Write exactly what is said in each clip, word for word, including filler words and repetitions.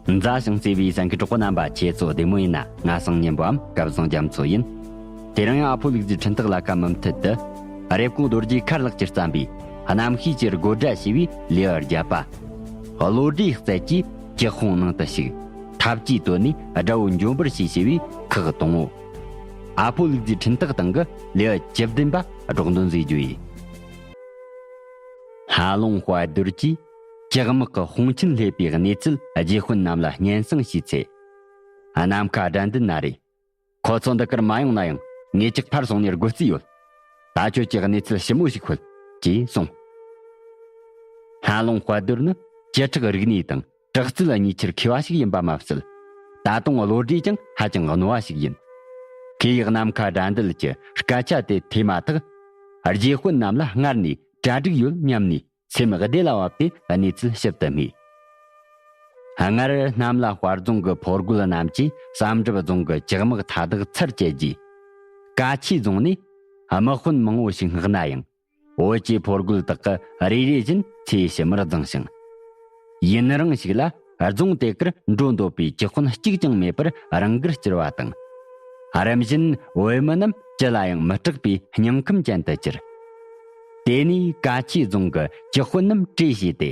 མཛའ་ཞིང་བརྩེ་བའི་གསན་མཁན་གྲོགས་པོ་རྣམ་པ། ཁྱེད་ཚོ་བདེ་མོ་ཡིན་ན། ང་སང་ཉན་པའམ་སྐལ་བཟང་རྒྱ་མཚོ་ཡིན། དེ་རིང་ཡང་ཨ་ཕོ་ལུག་རྫིའི་འཕྲིན་ཐག་ལ་ཁ་མུ་མཐུད་དུ། རེབ་གོང་རྡོ་རྗེ་མཁར་ལགས་ཀྱིས་བརྩམས་པའི་གནམ་གཤིས་ཀྱི་དགོད་སྒྲ་ཞེས་པའི་ལེའུ་བརྒྱད་པ། བློ་གྲོས་རྩལ་གྱིས་ཀྱི་དཔུང་ནང་དུ་ཞུགས། ཐབས་ཀྱིས་བཏོན་ནས་དགྲ་བོ་འཇོམས་པར་བྱེད་ཞེས་པའི་ཁག་དང་པོ། ཨ་ཕོ་ལུག་རྫིའི་འཕྲིན་ཐག་སྟེང་གི་ལེའུ་བཅུ་བདུན་པ་སྒྲོག་འདོན་མཛད་རྒྱུ་ཡིན། ལྷ་ལུང་དཔལ་རྡོར་གྱིས་ཀྱི་དམག་གི་དཔུང་ཆེན་སླེབས་པའི་གནས་ཚུལ་རྗེ་དཔོན་རྣམས་ལ་སྙན་སེང་ཞུས་ཚེ། ནམ་མཁའ་དགྲ་འདུལ་ན་རེ། ཁོ་ཚོ་འདི་གར་མ་ཡོང་ན་ཡང་ངེད་ཅག་ཕར་སོང་ནས་དགོས་རྩིས་ཡོད། ད་ཁྱོད་ཀྱིས་གནས་ཚུལ་ཞིབ་མོ་ཞིག་ཤོད། ཅེས་གསུངས། ལྷ་ལུང་དཔལ་རྡོར་ནི་བྱེ་བྲག་རིག་གནས་དང་དྲག་རྩལ་གཉིས་ཆར་མཁས་པ་ཞིག་ཡིན་པ་མ་ཟད། ད་དུང་བློ་གྲོས་ཀྱང་ཧ་ཅང་རྣོ་བ་ཞིག་ཡིན། ཁོ་ཡིས་ནམ་མཁའ་དགྲ་འདུལ་གྱི་སྐད་ཆ་དེ་ཐོས་མ་ཐག་རྗེ་དཔོན་རྣམས་ལ་སྔར་ནས་གྲ་སྒྲིག་ཡོད་སྙམ་ནས། སེམས་བདེ་ལ་བབས་ཏེ་གནས་ཚུལ་ཞིབ་ཏུ་སྨྲས། སྔར་གནམ་ལ་དཔལ་རྫོང་གི་ཕོ་རྒོད་རྣམས་ཀྱིས་བསམ་གྲུབ་རྫོང་གི་ཀྱི་དམག་མཐའ་དག་ཚར་བཅད་རྗེས། ཀ་ཆུའི་རྫོང་ནས་དམག་དཔོན་མང་བོ་ཞིག་མངགས་ན་ཡང་། བོད་ཀྱི་ཕོ་རྒོད་དག་གིས་རེ་རེ་བཞིན་ཚེ་ཕྱི་མར་བརྫངས་ཤིང་། ཡུན་རིང་ཞིག་ལ་རྫོང་དེ་གར་འགྲོ་འདོད་པའི་ཀྱི་དཔོན་གཅིག་ཀྱང་མེད་པར་རང་འགུལ་གྱུར་བ་དང་། རིམ་བཞིན་བོད་མི་རྣམས་ཅི་ལ་ཡང་མི་སྐྲག་པའི་སྙིང་ཁམས་ཅན་དུ་གྱུར། དེ་ནས་ཀ་ཆུའི་རྫོང་གི་ཀྱི་དཔོན་རྣམས་གྲོས་བྱས་ཏེ།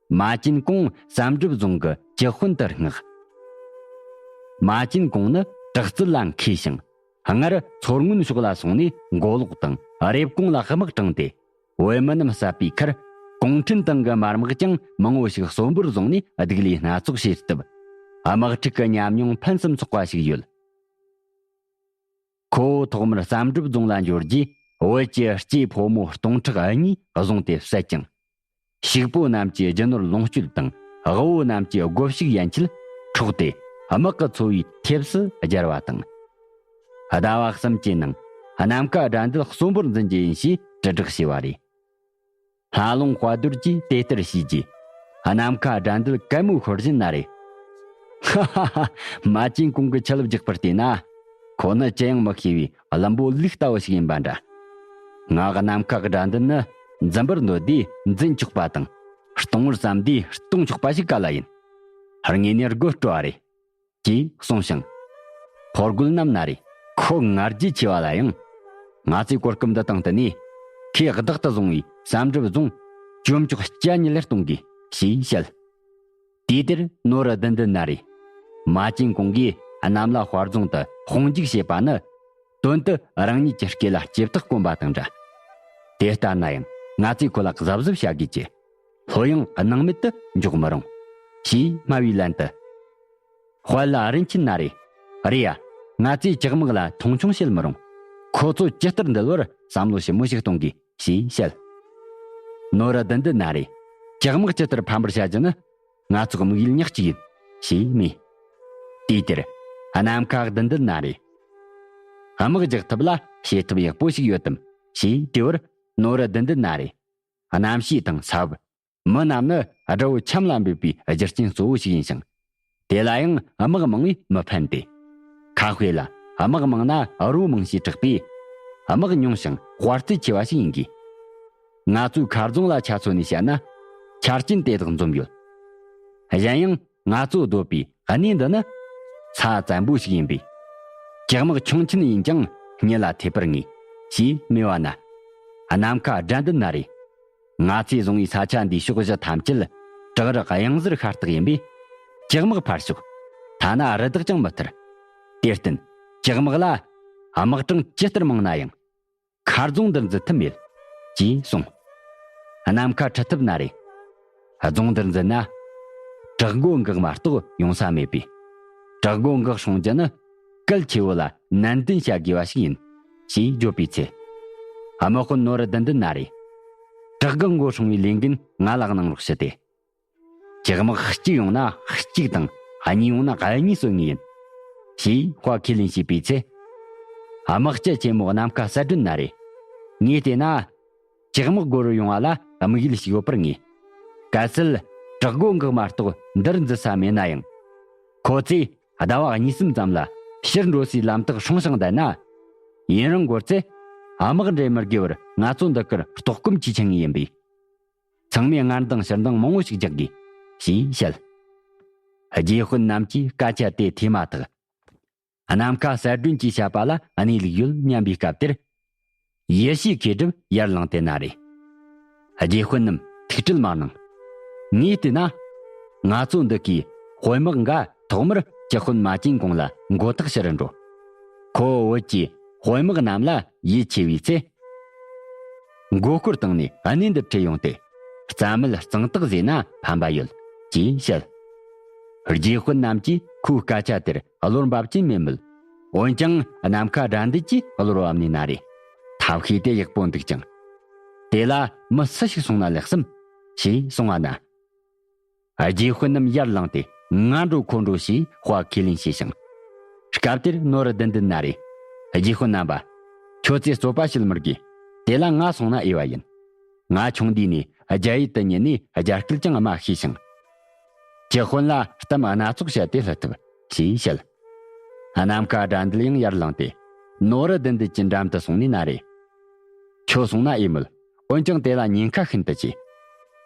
མ་ཅིན་ཀོང་བསམ་གྲུབ་རྫོང་གི་ཀྱི་དཔོན་དུ་མངགས། མ་ཅིན་ཀོང་ནི་དྲག་རྩལ་ལ་མཁས་ཤིང་། སྔར་མཚོ་སྔོན་ཕྱོགས་ལ་སོང་ནས་མགོ་ལོག་དང་རེབ་གོང་ལ་དམག་དྲངས་ཏེ། བོད་མི་རྣམས་བསད་པའི་ཁར། གུང་ཁྲན་ཏང་གི་དམག་དམག་ཀྱང་མང་བོ་ཞིག་གསོན་པོར་བཟུང་ནས་སྡིག་ལས་སྣ་ཚོགས་བྱས་སྟབས། དམག་འཁྲུག་གི་ཉམས་མྱོང་ཕུན་སུམ་ཚོགས་པ་ཞིག་ཡོད། ཁོ་བོ་ཐོག་མར་བསམ་གྲུབ་རྫོང་ལ་འབྱོར་རྗེས། བོད་ཀྱི་སྐྱེས་ཕོ་མོ་སྟོང་ཕྲག་གཉིས་བཟུང་སྟེ་བསད་ཅིང་། ཕྱུག་པོ་རྣམས་ཀྱི་རྒྱུ་ནོར་ལོངས་སྤྱོད་དང་། དབུལ་བོ་རྣམས་ཀྱི་སྒོ་ཕྱུགས་ཡན་ཆད་འཕྲོག་སྟེ། དམག་གི་ཚོ་བའི་ཐེབས་སུ་སྦྱར་བ་དང་། ཟླ་བ་གསུམ་གྱི་ནང་ནམ་མཁའ་དགྲ་འདུལ་གསོན་པོར་འཛིན་རྒྱུ་ཡིན་ཞེས་དྲིལ་བསྒྲགས་བྱས་པ་རེད། ལྷ་ལུང་དཔལ་རྡོར་གྱིས་དེ་ལྟར་ཞུས་རྗེས། ནམ་མཁའ་དགྲ་འདུལ་གད་མོ་ཤོར་བཞིན་ན་རེ། ཧ་ཧ་ཧ། མ་ཅིན་ཀུང་གི་ཆ་ལུགས་རྒྱག་པར་བལྟས་ན། ཁོ་ནི་ཅི་ཡང་མི་ཤེས་པའི་བླུན་པོ་ལུག་ལྟ་བུ་ཞིག་ཡིན་པ་འདྲ། ང་གི་ནམ་མཁའ་གི་དགྲ་འདུལ་ནི་འཛིན་པར་འདོད་དུས་འཛིན་ཆོག་པ་དང་། གཏོང་བར་བསམ་དུས་གཏོང་ཆོག་པ་ཞིག་ག་ལ་ཡིན། དངོས་གནས་དགོད་བྲོ་བ་རེད། ཅེས་གསུངས་ཤིང་། ཕོ་རྒོད་རྣམས་ན་རེ། ཁོ་ང་རྒྱལ་ཆེ་བ་ལ་ཡང་། ང་ཚོས་གོ་སྐབས་འདི་དང་བསྟུན་ནས། ཁོས་བདག་ཏུ་བཟུང་བའི་བསམ་གྲུབ་རྫོང་། གྱོང་ཆོག་སྐྱ་ཉིལ་ལེར་གཏོང་དགོས། ཞེས་བཤད། དུས་དེར་ནོར་བུ་བདུད་འདུལ་ན་རེ། མ་ཅིན་ཀུང་གིས་གནམ་ལ་དཔའ་རྫོང་དུ་དཔུང་འཇུག་བྱེད་པ་ནི། དོན་དུ་རང་ཉིད་ཀྱི་སྐེ་ལ་ལྕེབ་ཐག་བསྐོན་པ་དང་འདྲ། དེ་ལྟར་ན་ཡང་ང་ཚོས་ཁོ་ལ་གཟབ་གཟབ་བྱ་དགོས་ཀྱི། ལྷོད་ཡངས་སྣང་མེད་དུ་འཇོག་མི་རུང་། ཞེས་སྨྲ་བའི་ལན་དུ། དཔལ་ལ་རིན་ཆེན་ན་རེ། རེད་ཡ། ང་ཚོས་ཀྱི་དམག་ལ་མཐོང་ཆུང་བྱེད་མི་རུང་། ཁོ་ཚོ་ཇི་ལྟར་འདུལ་བར་བསམ་བློ་ཞིབ་མོ་ཞིག་གཏོང་དགོས། ཞེས་བཤད། ནོར་བུ་བདུད་འདུལ་ན་རེ། ཀྱི་དམག་ཇི་ལྟར་ཕམ་པར་བྱ་རྒྱུ་ནི། ང་ཚོའི་དམིགས་ཡུལ་ཉག་གཅིག་ཡིན། ཞེས་སྨྲས། དུས་དེར། ནམ་མཁའ་བདུད་འདུལ་ན་རེ། དམག་རྒྱག་ཐབས་ལ་བྱེད་ཐབས་ཡག་པོ་ཞིག་ཡོད་དམ། ཞེས་དྲིས་པར། ནོར་བུ་བདུད་འདུལ་ན་རེ། གནམ་གཤིས་དང་ས་བབ། མི་རྣམས་ནི་དགྲ་བོ་འཆམ་ལ་འབོད་པའི་རྒྱུ་རྐྱེན་གཙོ་བོ་ཞིག་ཡིན་ཞིང་། དེ་ལ་ཡང་དམག་མང་བས་མི་ཕན་ཏེ། ཁ་དཔེ་ལ་དམག་མང་ན་རོ་མང་ཞེས་གྲགས་པས། དམག་ཉུང་ཞིང་དཔའ་རྩལ་ཆེ་བ་ཞིག་ཡིན་དགོས། ང་ཚོའི་མཁར་རྫོང་ལ་ཆ་མཚོན་ནས་བཤད་ན། ཆ་རྐྱེན་དེ་དག་འཛོམས་ཡོད། གཞན་ཡང་། ང་ཚོ་སྡོད་པའི་གནས་འདི་ནི་ས་བཙན་པོ་ཞིག་ཡིན་པས། ཀྱི་དམག་ཁྱུང་ཆེན་ཡིན་ཀྱང་སྙི་ལ་ཐེབས་པར་ངེས། ཞེས་སྨྲས་པ་ན། ནམ་མཁའ་དགྲ་འདུལ་ན་རེ། ང་ཚོས་བཟུང་བའི་ས་ཆ་འདིའི་ཕྱོགས་བཞི་ཐམས་ཅད་བྲག་རི་གཡང་གཟར་ཤ་སྟག་ཡིན་པས། ཀྱི་དམག་ཕར་ཞོག་ཐ་ན་རི་དྭགས་ཀྱང་མི་ཐར། དེར་བརྟེན། ཀྱི་དམག་ལ་དམག་གྲངས་ཇི་ལྟར་མང་ན་ཡང་། མཁར་རྫོང་འདིར་འཛུལ་ཐབས་མེད། ཅེས་གསུངས། ནམ་མཁའ་ཁྲིད་ཐུབ་ན་རེ། རྫོང་འདིར་འཛུལ་ན། བྲག་སྒོ་འགག་མ་གཏོགས་ཡོང་ས་མེད་པས། བྲག་སྒོ་འགག་སྲུང་རྒྱུ་ནི། གལ་ཆེ་བོ་ལ་ནན་ཏན་བྱ་དགོས་པ་ཞིག་ཡིན། ཞེས་བརྗོད་པའི་ཚེ། དམག་དཔོན་ནོར་བུ་བདུད་འདུལ་ན་རེ། བྲག་སྒོ་འགག་སྲུང་བའི་ལས་འགན་ང་ལ་གནང་རོགས་ཞུ་སྟེ། ཀྱི་དམག་གཅིག་ཡོང་ན་གཅིག་དང་། གཉིས་ཡོང་ན་གཉིས་གསོད་ངེས་ཡིན། ཞེས་དཔའ་ཁས་ལེན་བྱས་པའི་ཚེ། དམག་སྤྱི་ཆེན་མོ་ནམ་མཁའ་གསལ་སྒྲོན་ན་རེ། ངས་བལྟས་ན། ཀྱི་དམག་སྒོ་རུ་ཡོང་བ་ལ་དམིགས་ཡུལ་ཞིག་ཡོད་པར་ངེས། གལ་སྲིད་བྲག་སྒོ་འགག་མ་གཏོགས་འདིར་འཛུལ་ས་མེད་ན་ཡང་། ཁོ་ཚོས་ཟླ་བ་གཉིས་གསུམ་ཙམ་ལ་ཕྱིར་འགྲོ་སའི་ལམ་ཐག་སྲུང་ཞིང་བསྡད་ན། ཡུན་རིང་འགོར་ཚེ། དམག་འདྲེན་མི་དགོས་པར་ང་ཚོ་འདི་གར་ལྟོགས་སྐོམ་གྱིས་འཆི་ངེས་ཡིན་པས། ཚང་མས་སྔར་འདང་ཕྱིར་འདང་མང་བོ་ཞིག་རྒྱག་དགོས། ཞེས་བཤད། རྗེ་དཔོན་རྣམས་ཀྱིས་སྐད་ཆ་དེ་ཐོས་མ་ཐག་ནམ་མཁའ་གསལ་སྒྲོན་གྱིས་བཤད་པ་ལ་གནས་ལུགས་ཡོད་སྙམ་པའི་སྐབས་དེར། ཡེ་ཤེས་མཁས་གྲུབ་ཡར་ལངས་ཏེ་ན་རེ། རྗེ་དཔོན་རྣམས་ཐུགས་ཁྲལ་མ་གནང་། ངས་བལྟས་ན། ང་ཚོ་འདི་གའི་དཔོན་དམག་འགའ་ཐོག་མར་ཅི་དཔོན་མ་ཅིན་གོང་ལ་མགོ་ཐག་ཕྱི་རུ་འགྲོ། ཁོ་བོད་ཀྱི་དཔོན་དམག་རྣམས་ལ་ཡིད་ཆེས་པའི་ཚེ། མགོ་སྐོར་བཏང་ནས་གནས་འདིར་ཁྲིད་ཡོང་སྟེ། རྩ་མེད་གཙང་དག་བཟོས་ན་ཕན་པ་ཡོད། ཅེས་བཤད། རྗེ་དཔོན་རྣམས་ཀྱིས་ཁོའི་སྐད་ཆ་དེར་བློར་འབབ་ཀྱིན་མེད་མོད། འོན་ཀྱང་ནམ་མཁའ་དགྲ་འདུལ་གྱིས་བློར་བབ་ནས་ན་རེ། ཐབས་ཤེས་དེ་ཡག་པོ་འདུག་ཅིང་། དེ་ལ་མི་སུ་ཞིག་སོང་ན་ལེགས་སམ། ཞེས་གསུངས་པ་ན། རྗེ་དཔོན་རྣམས་ཡར་ལངས་ཏེ་ང་འགྲོ་ཁོ་འགྲོ་ཞེས་དཔའ་ཁས་ལེན་བྱས་ཤིང་། སྐབས་དེར་ནོར་བུ་བདུད་འདུལ་ན་རེ། རྗེ་དཔོན་རྣམ་པ། ཁྱོད་ཚོས་རྩོད་པ་བྱེད་མི་དགོས། དེ་ལ་ང་སོང་ན་འོས་པ་ཡིན། ང་ཆུང་དུས་ནས་རྒྱ་ཡུལ་དུ་ཉིད་ནས་རྒྱ་སྐད་ཀྱང་དམའ་ཤེས་ཤིང་། ཅི་དཔོན་ལ་གཏམ་སྣ་ཚོགས་བཤད་དེ་སླུ་ཐུབ་ཞེས་བཤད། ནམ་མཁའ་དགྲ་འདུལ་ཡང་ཡར་ལངས་ཏེ། ནོར་བུ་བདུད་འདུལ་གྱི་འགྲམ་དུ་སོང་ནས་ན་རེ། ཁྱོད་སོང་ན་འོས་མོད། འོན་ཀྱང་དེ་ལ་ཉེན་ཁ་ཤིན་ཏུ་ཆེ།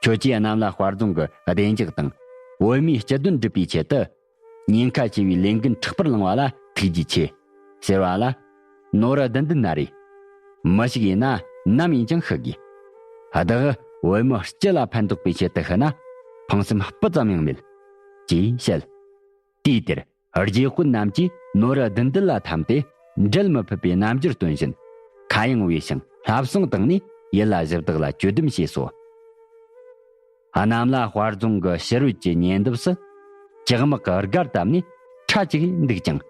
ཁྱོད་ཀྱིས་གནམ་ལ་དཔལ་རྫོང་གི་བདེ་འཇགས་དང་། བོད་མིའི་སྤྱི་དོན་སྒྲུབ་པའི་ཆེད་དུ། ཉེན་ཁ་ཆེ་བའི་ལས་འགན་མཁྲེགས་པར་བླངས་པ་ལ་ཐུགས་རྗེ་ཆེ། ཟེར་བ་ལ། ནོར་བུ་བདུད་འདུལ་ན་རེ། མི་ཞིག་ཡིན་ན་ནམ་ཡིན་ཀྱང་ཤི་དགོས། བདག་བོད་མི་སྤྱི་ལ་ཕན་ཐོགས་པའི་ཆེད་དུ་ཤི་ན། ཕངས་སེམས་སྤུ་ཙམ་ཡང་མེད། ཅེས་བཤད། དུས་དེར། རྗེ་དཔོན་རྣམས་ཀྱིས་ནོར་བུ་བདུད་འདུལ་ལ་འཐམས་ཏེ། འབྲལ་མི་ཕོད་པའི་རྣམ་འགྱུར་སྟོན་བཞིན། ཁ་གཡེང་བས་ཤིང་ལྷ་བསང་བཏང་ནས་ཡིད་ལ་བཞི་བདག་ལ་གྱོད་འདུམ་བྱས་སོ། གནམ་ལ་དཔལ་རྫོང་གི་ཕྱི་རོལ་གྱི་ཉེ་འདབས་སུ། ལྕགས་དམག་གི་སྒར་བཏབ་ནས་ཁྲ་ཅིག་འདུག་ཅིང་།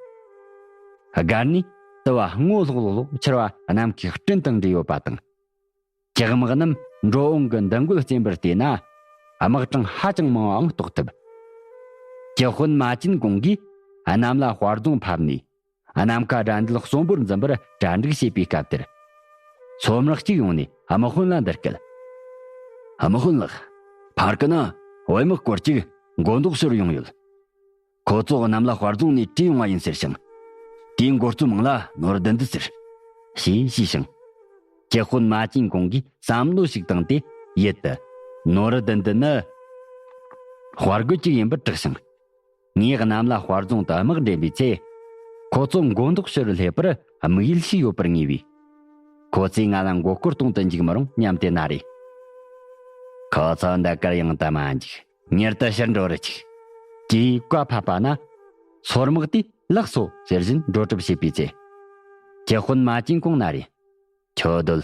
སྒར་ནས་དུ་བ་སྔོ་ལྷོག་ལྷོག་འཁྱིལ་བ་གནམ་གྱི་སྤྲིན་དང་འདྲེས་ཡོད་པ་དང་། ལྕགས་དམག་རྣམས་འགྲོ་འོང་གི་འདུ་འགོད་རྩེན་པར་བལྟས་ན། དམག་གྲངས་ཧ་ཅང་མང་བའང་རྟོགས་ཐུབ། ལྕགས་དཔོན་མ་ཅིན་གོང་གིས་གནམ་ལ་དཔལ་རྫོང་ཕབ་ནས། ནམ་མཁའ་དགྲ་འདུལ་གསོན་པོར་འཛིན་པར་གྲ་སྒྲིག་བྱེད་པའི་སྐབས་དེར། མཚོ་དམག་གཅིག་ཡོང་ནས་དམག་དཔོན་ལ་འདི་སྐད། དམག་དཔོན་ལགས། ཕར་ཀི་ན་བོད་དམག་སྐོར་གཅིག་མགོ་འདོགས་ཕྱིར་ཡོང་ཡོད། ཁོ་ཚོ་གནམ་ལ་དཔལ་རྫོང་ནས་བྲོས་ཡོང་བ་ཡིན་ཟེར་ཞིང་། དེའི་མགོ་གཙོ་མིང་ལ་ནོར་བུ་བདུད་འདུལ་ཟེར། ཞེས་ཞུས་ཤིང་། ལྕགས་དཔོན་མ་ཅིན་གོང་གིས་བསམ་བློ་ཞིག་བཏང་སྟེ་ཡིད་དུ། ནོར་བུ་བདུད་འདུལ་ནི། དཔའ་རྒོད་ཅིག་ཡིན་པར་གྲགས་ཤིང་། ངས་གནམ་ལ་དཔལ་རྫོང་དུ་དམག་འདྲེན་པའི་ཚེ། ཁོ་ཚོ་མགོ་འདོགས་ཕྱིར་སླེབས་པར་དམིགས་ཡུལ་ཞིག་ཡོད་པར་ངེས་པས། ཁོ་ཚོས་ང་ལ་མགོ་སྐོར་གཏོང་དུ་འཇུག་མི་རུང་སྙམ་སྟེ་ན་རེ། ཁོ་ཚོ་འདི་གར་ཡང་དུ་མ་འཇུག་མྱུར་དུ་ཕྱིར་འགྲོ་རུ་ཆུག་ཅེས་བཀའ་ཕབ་པ་ན། སོར་དམག་དེས་ལགས་སོ་ཟེར་བཞིན་འགྲོ་གྲབས་བྱེད་པའི་ཚེ། ལྕགས་དཔོན་མ་ཅིན་གོང་ན་རེ། ཁྱོད་སྡོད།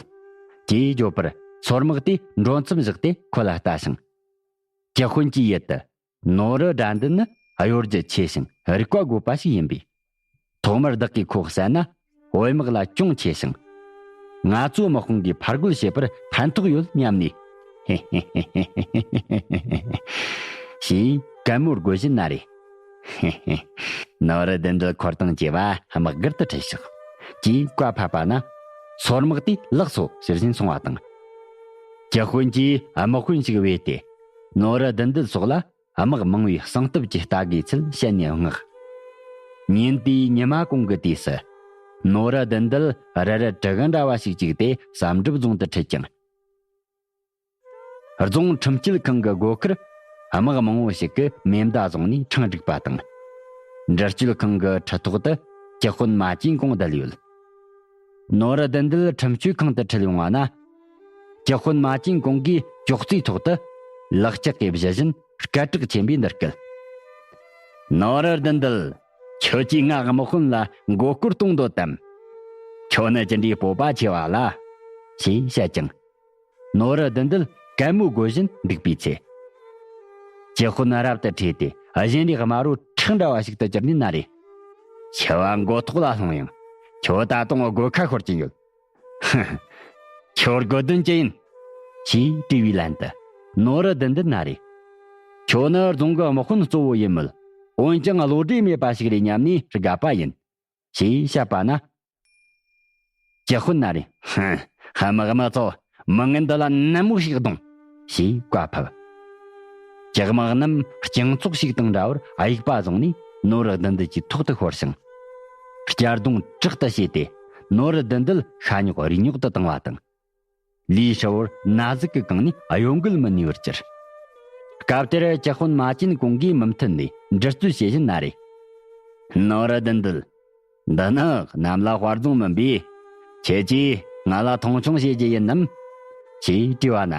ཅེས་བརྗོད་པར་སོར་དམག་དེས་འགྲོ་མཚམས་བཞག་སྟེ་ཁོ་ལ་ལྟ་ཞིང་། ལྕགས་དཔོན་གྱི་ཡུལ་དུ། ནོར་བུ་དགྲ་འདུལ་ནི་གཡོ་སྒྱུ་ཆེ་ཞིང་རིག་པ་རྒོད་པ་ཞིག་ཡིན་པས། ཐོག་མར་བདག་གིས་ཁོ་བསད་ན་བོད་དམག་ལ་གྱོང་ཆེ་ཞིང་། ང་ཚོའི་དམག་དཔུང་གིས་ཕར་རྒོལ་བྱེད་པར་ཕན་ཐོགས་ཡོད་སྙམ་ནས། ཞེས་གད་མོ་དགོད་བཞིན་ན་རེ། ནོར་བུ་བདུད་འདུལ་འཁོར་དང་བཅས་པ་དམག་སྒར་དུ་ཁྲིད་ཤོག་ཅེས་བཀའ་ཕབ་པ་ན། སོར་དམག་དེས་ལགས་སོ་ཟེར་བཞིན་སོང་བ་དང་། ལྕགས་དཔོན་གྱིས་དམག་དཔོན་ཞིག་བོས་ཏེ། ནོར་བུ་བདུད་འདུལ་སོགས་ལ། དམག་མང་བའི་གསང་སྟབས་ཀྱི་ལྟ་དགོས་ཚུལ་བཤད་ནས་མངགས། ཉིན་དེའི་ཉི་མ་གུང་གི་དུས་སུ། ནོར་བུ་བདུད་འདུལ་རི་རབ་གྲུ་གུ་འདྲ་བ་ཞིག་བཅུག་སྟེ་བསམ་གྲུབ་རྫོང་དུ་ཁྲིད་ཅིང་། རྫོང་ཁྲིམས་སྤྱོད་ཁང་གི་སྒོ་ཁར་དམག་མང་བོ་ཞིག་གིས་མེ་མདའ་བཟུང་ནས་ཁྲང་བསྒྲིགས་པ་དང་། འདྲི་གཅོད་ཁང་གི་ཁྲི་ཐོག་ཏུ་ལྕགས་དཔོན་མ་ཅིན་གོང་བསྡད་ཡོད། ནོར་བུ་བདུད་འདུལ་ཁྲིམས་གཅོད་ཁང་དུ་ཁྲིད་ཡོང་བ་ན། ལྕགས་དཔོན་མ་ཅིན་གོང་གིས་ཅོག་ཙེའི་ཐོག་ཏུ་ལག་ལྕགས་ཀྱིས་བཞུ་བཞིན་སྐད་གྲགས་ཆེན་པོས་འདི་སྐད། ནོར་བུ་བདུད་འདུལ། ཁྱོད་ཀྱིས་ང་དམག་དཔོན་ལ་མགོ་སྐོར་གཏོང་འདོད་དམ། ཁྱོད་ནི་ཅི་འདྲའི་སྤོབས་པ་ཆེ་བ་ལ། ཞེས་བཤད་ཅིང་། ནོར་བུ་བདུད་འདུལ་གད་མོ་དགོད་བཞིན་འདུག་པའི་ཚེ། ལྕགས་དཔོན་རབ་ཏུ་ཁྲོས་ཏེ་གཞན་རིགས་དམར་བོ་ཁྲག་འདྲ་བ་ཞིག་ཏུ་གྱུར་ནས་ན་རེ། འཆི་བ་མགོ་ཐོག་ལ་ལྷུང་ཡང་། ཁྱོད་ད་དུང་དགོད་ཁ་ཤོར་གྱིན་ཡོད། ཧུ། ཁྱོད་དགོས་དོན་ཅི་ཡིན། ཞེས་དྲིས་པའི་ལན་དུ། ནོར་བུ་བདུད་འདུལ་ན་རེ། ཁྱོད་ནི་རྫོང་གི་དམག་དཔོན་གཙོ་བོ་ཡིན་མོད། འོན་ཀྱང་བློ་གྲོས་མེད་པ་ཞིག་རེད་སྙམ་ནས་དགའ་པ་ཡིན། ཞེས་བཤད་པ་ན། ལྕགས་དཔོན་ན་རེ། ཧུམ། དམག་མི་ཚོ། མི་ངན་འདི་ལ་ནན་མོ་ཞིག་རྡུང་། ཞེས་བཀའ་ཕབ། ལྕགས་དམག་རྣམས་སྤྱང་ཚོགས་ཤིག་དང་འདྲ་བར་དབྱུག་པ་བཟུང་ནས་ནོར་བུ་བདུད་འདུལ་གྱི་ཐོག་ཏུ་ཤོར་ཞིང་། གཅར་རྡུང་དྲག་ཏུ་བྱས་ཏེ་ནོར་བུ་བདུད་འདུལ་ཤ་ཉོག་རུས་ཉོག་ཏུ་བཏང་བ་དང་། ལུས་ཧྲིལ་བོར་ན་ཟུག་གིས་གང་ནས་གཡོ་འགུལ་མི་ནུས་པར་གྱུར། སྐབས་དེར་ཀྱི་ཧུན་མ་ཅིན་གུང་གིས་མུ་མཐུད་ནས་འདྲི་རྩོད་བྱེད་བཞིན་ན་རེ། ནོ་ར་བདུད་འདུལ། འདི་ནི་གནམ་ལ་དཔའ་རྫོང་མིན་པས། ཁྱེད་ཀྱིས་ང་ལ་མཐོང་ཆུང་བྱེད་རྒྱུ་ཡིན་ནམ། ཞེས་དྲིས་པ་ན།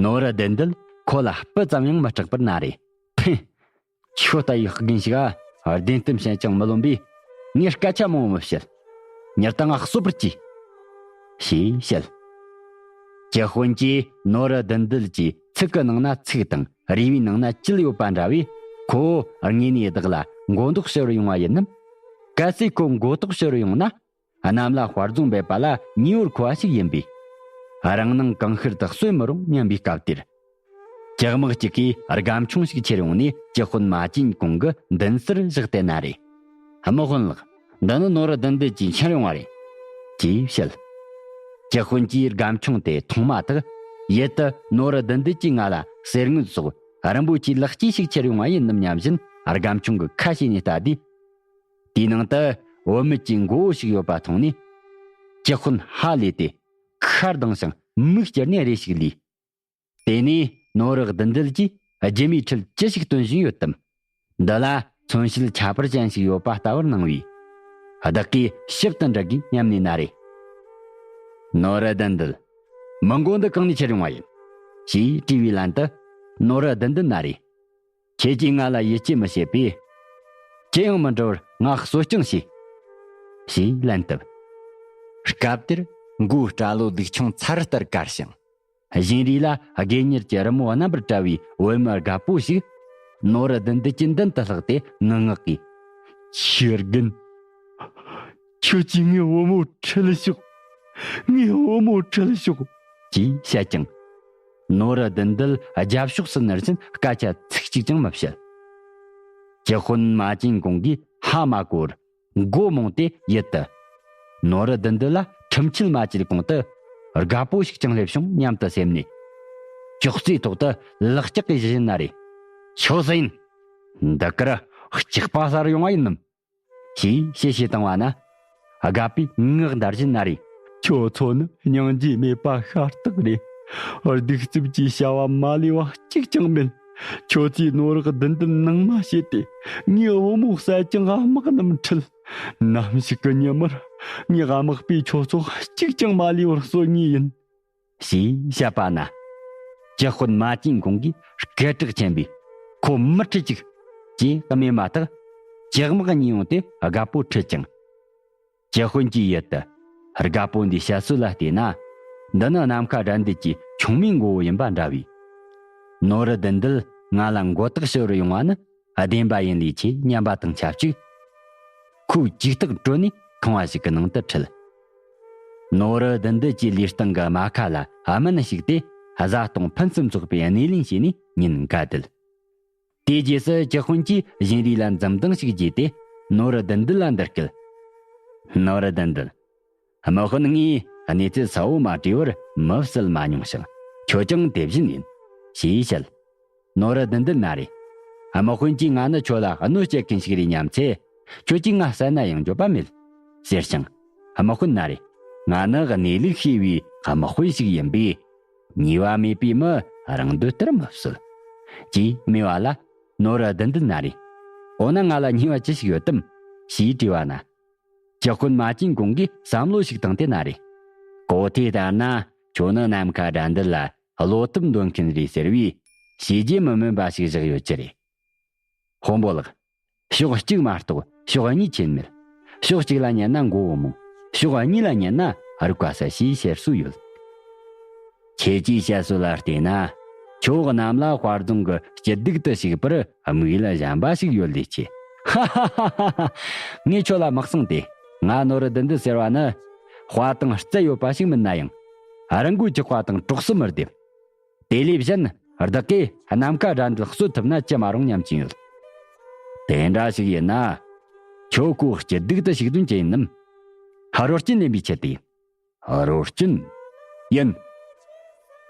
ནོ་ར་བདུད་འདུལ་ཁོ་ལ་སྤུ་ཙམ་ཡང་མི་སྐྲག་པར་ན་རེ། ཕེ། ཁྱོད་ལྟ་ཡི་རྒན་ཞིག་ཨ། བདེན་གཏམ་བཤད་ཀྱང་མི་ལོན་པས། ངས་སྐད་ཆ་མང་བོ་མི་བཤད། མྱུར་དུ་ང་གསོད་པར་གྱིས། ཞེས་བཤད། ཀྱི་ཧུན་གྱིས་ནོ་ར་བདུད་འདུལ་གྱི་ཚིག་གི་ནང་ན་ཚིག་དང་རུས་པའི་ནང་ན་བཅུད་ཡོད་པ་འདྲ་བས། ཁོ་བོ་དངོས་གནས་བདག་ལ་མགོ་འདོགས་ཞུ་བར་ཡོང་བ་ཡིན་ནམ། གལ་སྲིད་ཁོ་མགོ་འདོགས་ཞུ་བར་ཡོང་ན། གནམ་ལ་དཔའ་རྫོང་འབེབས་པ་ལ་ཉེ་བར་མཁོ་བ་ཞིག་ཡིན་པས། རང་སྣང་གང་ཤར་དུ་གསོད་མི་རུང་སྙམ་པའི་སྐབས་དེར། ཇག་དམག་ཅིག་གིས་སྒམ་ཆུང་ཞིག་ཁྱེར་ཡོང་ནས་ཀྱི་ཧུན་མ་ཅིན་གུང་གི་མདུན་སར་བཞག་སྟེ་ན་རེ། དམག་དཔོན་ལགས། འདི་ནི་ནོ་ར་བདུད་འདུལ་གྱིས་ཁྱེར་ཡོང་བ་རེད། ཅེས་བཤད། ཀྱི་ཧུན་གྱིས་སྒམ་ཆུང་དེ་མཐོང་མ་ཐག་ཡུལ་དུ་ནོ་ར་བདུད་འདུལ་གྱིས་ང་ལ་གསེར་དངུལ་སོགས་རིན་པོ་ཆེའི་ལེགས་སྐྱེས་ཤིག་ཁྱེར་ཡོང་བ་ཡིན་ནམ་སྙམ་བཞིན་སྒམ་ཆུང་གི་ཁ་ཕྱེ་ནས་ལྟ་དུས། དེའི་ནང་དུ་བུད་མེད་ཀྱི་མགོ་བོ་ཞིག་ཡོད་པ་མཐོང་ནས། ཀྱི་ཧུན་ཧ་ལས་ཏེ་ཁ་གདངས་ཤིང་མིག་བསྐྱུར་ནས་རེ་ཞིག་ལུས། དེ་ནས་ནོ་ར་བདུད་འདུལ་གྱིས་རྒྱུ་མའི་ཁྲོད་ཅི་ཞིག་སྟོན་བཞིན་ཡོད་དམ། འདི་ལ་མཚོན་བྱེད་ཁྱད་པར་ཅན་ཞིག་ཡོད་པ་ལྟ་བུར་སྣང་བས། བདག་གིས་ཞིབ་ཏུ་འདྲི་དགོས་སྙམ་ནས་ན་རེ། ནོ་ར་བདུད་འདུལ། མི་མགོ་འདི་གང་ནས་ཁྱེར་ཡོང་བ་ཡིན། ཞེས་དྲིས་པའི་ལན་དུ། ནོ་ར་བདུད་འདུལ་ན་རེ། ཁྱེད་ཀྱིས་ང་ལ་ཡིད་ཆེས་མི་བྱེད་པས། ཅི་ཡང་མི་འདྲི་བར་ང་གསོད་རྐྱང་བྱས། ཞེས་ལན་བཏབ། སྐབས་དེར་མགོའི་སྐྲ་ལོ་ལུག་ཆུང་ཚ་རུ་ལྟར་དཀར་ཞིང་། བཞིན་རས་ལ་སྒེག་གཉེར་གྱི་རི་མོ་རྣམ་པར་བཀྲ་བའི་བུད་མེད་རྒད་པོ་ཞིག་ནོ་ར་བདུད་འདུལ་གྱི་མདུན་དུ་ལྷགས་ཏེ་ངུ་ངག་གིས། ཁྱི་རྒན། ཁྱོད་ཀྱིས་ངའི་བུ་མོ་ཁྲིད་ཤོག་ངའི་བུ་མོ་ཁྲིད་ཤོག་ཅེས་བཤད་ཀྱང་། ནོ་ར་བདུད་འདུལ་རྒྱབ་ཕྱོགས་སུ་ནར་བཞིན་སྐད་ཆ་ཚིག་གཅིག་ཀྱང་མི་བཤད། ཀྱི་ཧུན་མ་ཅིན་གུང་གིས་ཧ་མ་གོ་བར་མགོ་རྨོངས་ཏེ་ཡུལ་དུ། ནོ་ར་བདུད་འདུལ་ལ་ཁྲིམས་ཆད་མ་བཅད་གོང་དུ་རྒད་པོ་ཞིག་ཀྱང་སླེབས་བྱུང་སྙམ་དུ་སེམས་ནས། ཅོག་ཙེའི་ཐོག་ཏུ་ལག་ལྕགས་ཀྱིས་གཞུ་བཞིན་ན་རེ། ཁྱོད་སུ་ཡིན། འདི་གར་སྐྱག་པ་ཟ་རུ་ཡོང་བ་ཡིན་ནམ། ཞེས་གཤེ་གཤེ་བཏང་བ་ན། རྒད་པོས་ངག་འདར་བཞིན་ན་རེ། ཁྱོད་ཚོ་ནི་སྙིང་རྗེ་མེད་པ་ཤ་སྟག་རེད། གདུག་རྩུབ་ཀྱི་བྱ་བ་མ་ལུས་པ་གཅིག་ཀྱང་མེད། ཁྱོད་ཚོས་ནོར་བདུན་ལྡན་ནང་མ་བྱས་ཏེ་ངའི་བུ་མོ་བསད་ཀྱང་དམག་རྣམས་ཁྲིད། ནམ་ཞིག་གི་ཉི་མར་ངས་དམག་པས་ཁྱོད་ཚོ་གཅིག་ཀྱང་མ་ལུས་པར་གསོད་ངེས་ཡིན། ཞེས་བཤད་པ་ན། ཀྱི་ཧུན་མ་ཅིན་གུང་གིས་སྐད་གྲགས་ཆེན་པོས་ཁོ་མི་ཁྲིད་ཅིག་ཅེས་སྨྲས་མ་ཐག་ཇག་དམག་གཉིས་ཡོང་སྟེ་རྒད་པོ་ཁྲིད་ཅིང་། ཀྱི་ཧུན་གྱིས་ཡུལ་དུ་རྒད་པོ་འདིའི་བཤད་སྲོལ་ལ་བལྟས་ན། འདི་ནི་ནམ་མཁའ་དགྲ་འདུལ་གྱི་ཆུང་མའི་མགོ་བོ་ཡིན་པ་འདྲ་བས། ནོར་བདུན་ལྡན་ང་ལ་མགོ་བཏགས་ཞུ་བར་ཡོང་བ་ནི་བདེན་པ་ཡིན་ལས་ཆེ་སྙམ་པ་དང་ཆབས་ཅིག་ཁོས་ཇུས་ཐག་གྲོལ་ནས་ཁང་བ་ཞིག་གི་ནང་དུ་ཁྲིད། ནོར་བདུན་ལྡན་གྱི་ལུས་སྟེང་གི་རྨ་ཁ་ལ་སྨན་ཞིག་སྟེ། བཟའ་བཏུང་ཕུན་སུམ་ཚོགས་པའི་སྣེ་ལེན་བྱས་ནས་ཉིན་འགའ་བསྡད། དེའི་རྗེས་སུ་ཀྱི་ཧུན་གྱིས་བཞིན་རས་ལ་འཛུམ་མདངས་ཤིག་བགྱིས་ཏེ། ནོར་བདུན་ལྡན་ལ་འདི་སྐད། ནོར་བདུན་ལྡན། དམག་དཔོན་ངས་གནས་ཚུལ་གསལ་བོ་མ་དྲིས་པར་མི་བསད་མ་མྱོང་ཞིང་། ཁྱོད་ཀྱང་དེ་བཞིན་ཡིན། ཞེས་བཤད། ནོར་བདུན་ལྡན་ན་རེ། དམག་དཔོན་གྱིས་ང་ནི་ཁྱོད་ལ་གནོད་སྐྱེལ་མཁན་ཞིག་རེད་སྙམ་ཚེ། ཁྱོད་ཀྱིས་ང་བསད་ན་ཡང་འགྱོད་པ་མེད། ཟེར་ཞིང་། དམག་དཔོན་ན་རེ། ང་ནི་གནས་ལུགས་ཤེས་པའི་དམག་དཔོན་ཞིག་ཡིན་པས། ཉེས་པ་མེད་པའི་མི་རང་འདོད་ལྟར་མི་གསོད། ཅེས་སྨྲས་པ་ལ། ནོར་བདུན་ལྡན་ན་རེ། འོ་ན་ང་ལ་ཉེས་པ་ཅི་ཞིག་ཡོད་དམ། ཞེས་དྲིས་པ་ན། ཀྱི་ཧུན་མ་ཅིན་གུང་གིས་བསམ་བློ་ཞིག་བཏང་སྟེ་ན་རེ། གོ་ཐོས་ལྟར་ན། ཁྱོད་ནི་ནམ་མཁའ་དགྲ་འདུལ་ལ་བློ་སྟོབས་འདོན་མཁན་རེད་ཟེར་བས། བྱས་རྗེས་མི་དམན་པ་ཞིག་བཞག་ཡོད་ཀྱི་རེད། དཔོན་པོ་ལགས། ཕྱོགས་གཅིག་མ་གཏོགས་ཕྱོགས་གཉིས་ཆེན་མེད། ཕྱོགས་གཅིག་ལ་ཉན་ན་མགོ་བོ་རྨོངས། ཕྱོགས་གཉིས་ལ་ཉན་ན་རུ་ཀ་ས་ཞེས་བཤད་སྲོལ་ཡོད། ཁྱེད་ཀྱིས་བཤད་སྲོལ་ལ་བལྟས་ན། ཁྱོད་གནམ་ལ་དཔའ་རྫོང་གི་སྐྱིད་སྡུག་ཏུ་ཞུགས་པར་དམིགས་ཡུལ་གཞན་པ་ཞིག་ཡོད་ལས་ཆེ། ཧ་ཧ་ཧ་ཧ། ངས་ཁྱོད་ལ་མི་གསུང་སྟེ། ང་ནོར་བདུན་ལྡན་ཟེར་བ་ནི། དཔའ་དང་རྩལ་ཡོད་པ་ཞིག་མིན་ན་ཡང་། རང་གི་ཅི་དཔའ་དང་གྲོགས་སུ་མི་སྡེབ། དེ་ལས་གཞན་བདག་གིས་ནམ་མཁའ་དགྲ་འདུལ་གསོད་ཐུབ་ན་ཅི་མ་རུང་སྙམ་གྱིན་ཡོད། དེ་འདྲ་ཞིག་ཡིན་ན། ཁྱོད་ཁོ་སྐྱིད་སྡུག་ཏུ་ཞུགས་དོན་ཅི་ཡིན་ནམ། ཧ། རོ་སྐྱིན་ལེན་པའི་ཆེད་དུ། རོ་སྐྱིན། ཡིན།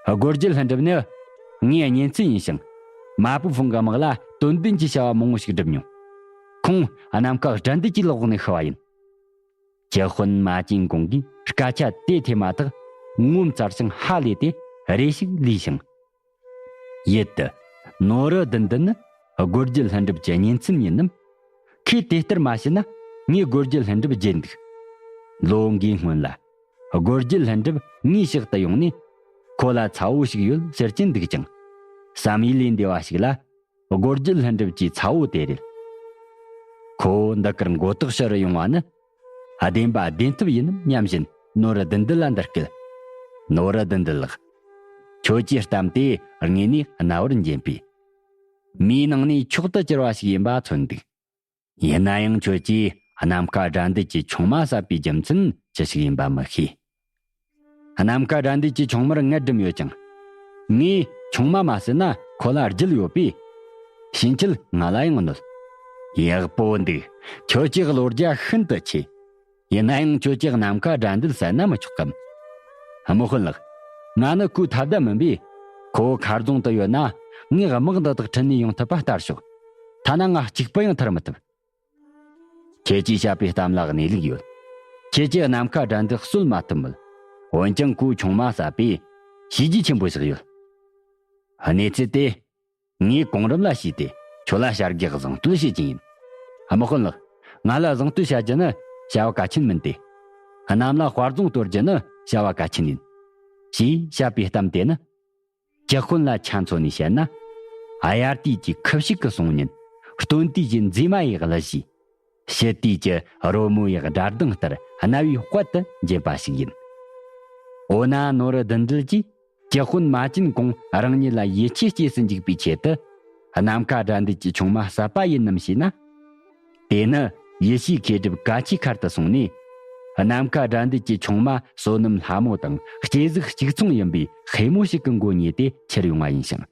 སྒོ་རྒྱལ་ལྷུན་གྲུབ་ནི་ངའི་གཉེན་ཚན་ཡིན་ཞིང་། མ་པུ་ཧྥུང་གི་དམག་ལ་དོན་ལྡན་གྱི་བྱ་བ་མང་བོ་ཞིག་བསྒྲུབས་མྱོང་། ཁོང་ནམ་མཁའ་དགྲ་འདུལ་གྱི་ལག་འོག་ནས་ཤི་བ་ཡིན། ཀྱི་ཧུན་མ་ཅིན་གུང་གིས་སྐད་ཆ་དེ་ཐོས་མ་ཐག་ངོ་མཚར་ཞིང་ཧ་ལས་ཏེ་རེ་ཞིག་ལུས་ཤིང་། ཡུལ་དུ། ནོར་བུ་བདུད་འདུལ་ནི་སྒོ་རྒྱུ་ལྷུན་གྲུབ་ཀྱི་གཉེན་ཚན་ཡིན་ནམ། ཁོས་དེ་ལྟར་མ་བྱས་ན་ངས་སྒོ་རྒྱུ་ལྷུན་གྲུབ་བརྗེད་འདུག། ལོ་འགའི་སྔོན་ལ་སྒོ་རྒྱུ་ལྷུན་གྲུབ་ངའི་ཕྱག་ཏུ་ཡོང་ནས། ཁོ་ལ་ཚ་བོ་ཞིག་ཡོད་ཟེར་གྱིན་འདུག་ཅིང་། བསམ་ཡུལ་ལས་འདས་པ་ཞིག་ལ། སྒོ་རྒྱུ་ལྷུན་གྲུབ་ཀྱི་ཚ་བོ་དེ་རེད། ཁོ་བོ་འདི་གར་མགོ་ཐོག་ཕྱི་རུ་ཡོང་བ་ནི། བདེན་པ་བདེན་ཐུབ་ཡིན་ནམ་སྙམ་བཞིན་ནོར་བུ་བདུད་འདུལ་ལ་འདི་སྐད། ནོར་བུ་བདུད་འདུལ་ལགས། ཁྱོད་ཀྱི་གཏམ་དེ་དངོས་ནས་རྣ་བར་འགྱིང་པས། མིའི་ནང་ནས་མཆོག་ཏུ་གྱུར་བ་ཞིག་ཡིན་པ་མཚོན་འདུག། ཡིན་ན་ཡང་ཁྱོད་ཀྱིས་ནམ་མཁའ་དགྲ་འདུལ་གྱི་ཆུང་མ་བསད་པའི་རྒྱུ་མཚན་ཅི་ཞིག་ཡིན་པ་མི་ཤེས། ནམ་མཁའ་དགྲ་འདུལ་གྱི་ཆུང་མར་མངལ་སྦྲུམ་ཡོད་ཅིང་། ངས་ཆུང་མ་མ་བསད་ན་ཁོ་ལ་རྒྱུད་ཡོད་པས། ཕྱིན་ཆད་ང་ལ་ཡང་གནོད། ཡག་པོ་འདུག། ཁྱོད་ཀྱི་བློ་རྒྱ་ཤིན་ཏུ་ཆེ། ཡིན་ན་ཡང་ཁྱོད་ཀྱིས་ནམ་མཁའ་དགྲ་འདུལ་བསད་ན་མི་ཆོག་གམ། དམག་དཔོན་ལགས། ང་ནི་ཁོའི་ཐབས་ཟླ་མིན་པས། ཁོ་བོ་མཁར་རྫོང་དུ་ཡོད་ན། ངས་དམག་འདི་དག་ཁྲིད་ནས་ཡོང་ཐུབ་པ་ལྟར་ཤོག། ཐ་ན་ང་གཅིག་པུ་ཡང་ཐར་མི་ཐུབ། ཁྱེད་ཀྱིས་བཤད་པའི་གཏམ་ལ་གནས་ལུགས་ཡོད། ཁྱེད་ཀྱིས་ནམ་མཁའ་དགྲ་འདུལ་གསོད་མ་ཐུབ་མོད། འོན་ཀྱང་ཁོའི་ཆུང་མ་བསད་པས་བྱས་རྗེས་ཆེན་པོ་བཞག་ཡོད། གནས་ཚུལ་དེ་ངས་གོང་རིམ་ལ་ཞུས་ཏེ་ཁྱོད་ལ་བྱ་དགའི་གཟེངས་བསྟོད་བྱེད་ཀྱི་ཡིན། དམག་དཔོན་ལགས། ང་ལ་གཟེངས་བསྟོད་བྱ་རྒྱུ་ནི་བྱ་བ་གལ་ཆེན་མིན་ཏེ། གནམ་ལ་དཔའ་རྫོང་གཏོར་རྒྱུ་ནི་བྱ་བ་གལ་ཆེན་ཡིན། ཞེས་བཤད་པའི་གཏམ་དེ་ནི། ཇག་དཔོན་ལ་ཆ་མཚོན་ནས་བཤད་ན། དབྱར་དུས་ཀྱི་ཁུ་བྱུག་གི་གསུང་ཉིན། སྟོན་དུས་ཀྱི་མཛེས་མ་ཡི་གླུ་གཞས། ཕྱི་དུས་ཀྱི་རོལ་མོ་ཡི་སྒྲ་གདངས་ལྟར་རྣ་བའི་དཔལ་དུ་འབྱིན་པ་ཞིག་ཡིན། འོ་ན་ནོར་བུ་བདུད་འདུལ་གྱིས་ཇག་དཔོན་མ་བྱིན་གོང་རང་ཉིད་ལ་ཡིད་ཆེས་སྐྱེས་སུ་འཇུག་པའི་ཆེད་དུ། ནམ་མཁའ་དགྲ་འདུལ་གྱི་ཆུང་མ་བསད་པ་ཡིན་ནམ་ཞེ་ན། དེ་ནི་ཡེ་ཤེས་མཁས་གྲུབ་ག་ཆའི་མཁར་དུ་སོང་ནས། ནམ་མཁའ་དགྲ་འདུལ་གྱི་ཆུང་མ་བསོད་ནམས་ལྷ་མོ་དང་སྐྱེ་གཟུགས་གཅིག་མཚུངས་ཡིན་པའི་ཧེ་མོ་ཞིག་གི་མགོ་ཉེས་ཏེ་ཁྱེར་ཡོང་བ་ཡིན་ཞིང་།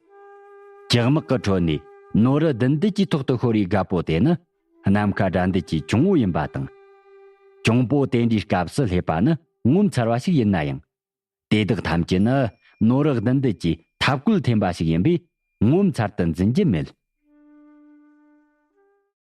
ཇག་དམག་གི་ཁྲོད་ནས་ནོར་བུ་བདུད་འདུལ་གྱི་ཐོག་ཏུ་ཤོར་བའི་རྒད་པོ་དེ་ནི་ནམ་མཁའ་དགྲ་འདུལ་གྱི་གཅུང་བོ་ཡིན་པ་དང་། གཅུང་པོ་དེ་འདྲའི་སྐབས་སུ་སླེབས་པ་ནི་ངོ་མཚར་བ་ཞིག་ཡིན་ན་ཡང་། དེ་དག་ཐམས་ཅད་ནི་ནོར་བུ་བདུད་འདུལ་གྱི་ཐབས་བཀོད་འཐེན་པ་ཞིག་ཡིན་པས་ངོ་མཚར་དུ་འཛིན་རྒྱུ་མེད།